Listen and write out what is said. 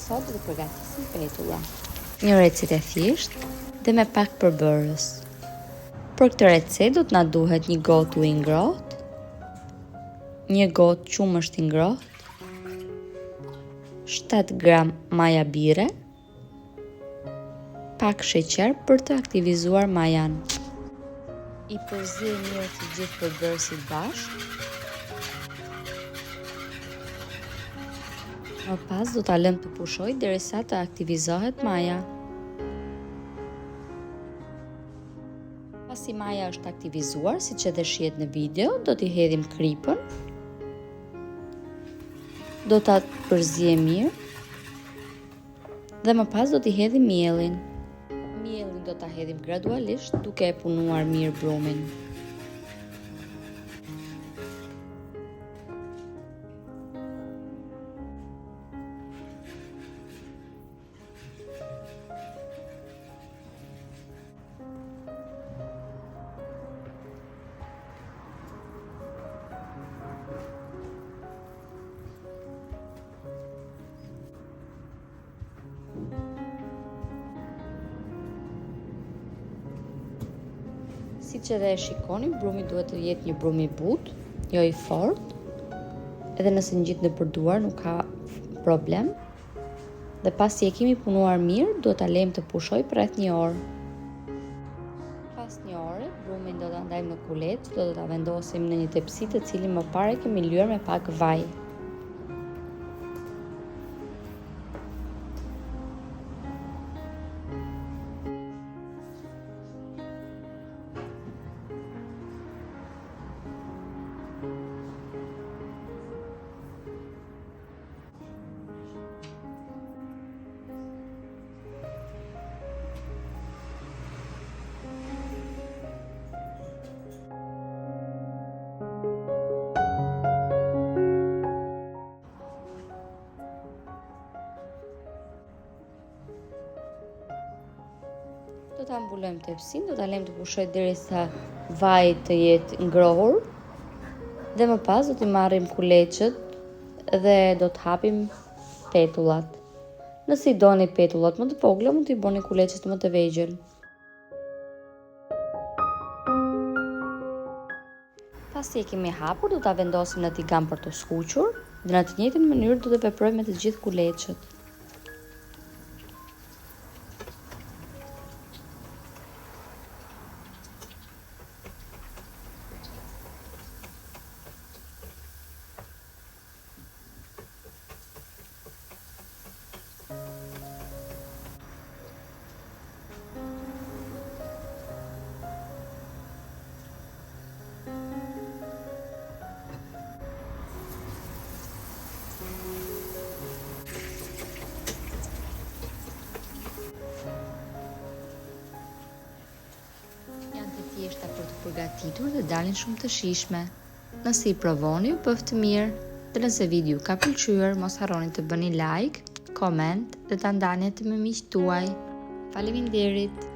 Sot do të përgatisim petulla. Një recetë e thjeshtë dhe me pak përbërës. Për këtë recetë do të na duhet një gotë ujë i ngrohtë, një gotë qumësht i ngrohtë, 7 gram maja birre, Pak sheqer për të aktivizuar majan. I përziejmë mirë të gjithë përbërësit bashkë. Më pas do ta lëmë të pushojë derisa të aktivizohet maja. Pasi maja është aktivizuar, siç edhe shihet në video, do t'i hedhim kripën. Do ta përziejmë mirë. Dhe më pas do t'i hedhim miellin. Miellin do ta hedhim gradualisht duke e punuar mirë brumin. Siç edhe e shikoni, brumi duhet të jetë një brum i butë, jo i fortë. Edhe nëse ngjit nëpër duar nuk ka problem. Dhe pasi e kemi punuar mirë, duhet ta lejmë të pushojë për rreth një orë. Pas një ore, brumin do ta ndajmë në kuleç, do ta vendosim në një tepsi të cilin më parë e kemi lyer me pak vaj. Do ta mbulojmë tepsinë, do ta lëmë të pushojë derisa vaji të jetë ngrohur. Dhe më pas do t'i marrim kuleçët dhe do të hapim petullat. Nëse i doni petullat më të vogla, mund t'i bëni kuleçët më të vegjël. Pasi e kemi hapur, do ta vendosim në tigan për t'u skuqur dhe në të njëjtën mënyrë do të veprojmë me të gjithë kuleçët. Janë të thjeshta për t'u përgatitur dhe dalin shumë të shijshme. Nëse i provoni, ju bëftë mirë. Dhe nëse video ju ka pëlqyer, mos harroni të bëni like, koment dhe ta ndani atë me miqtë tuaj. Faleminderit!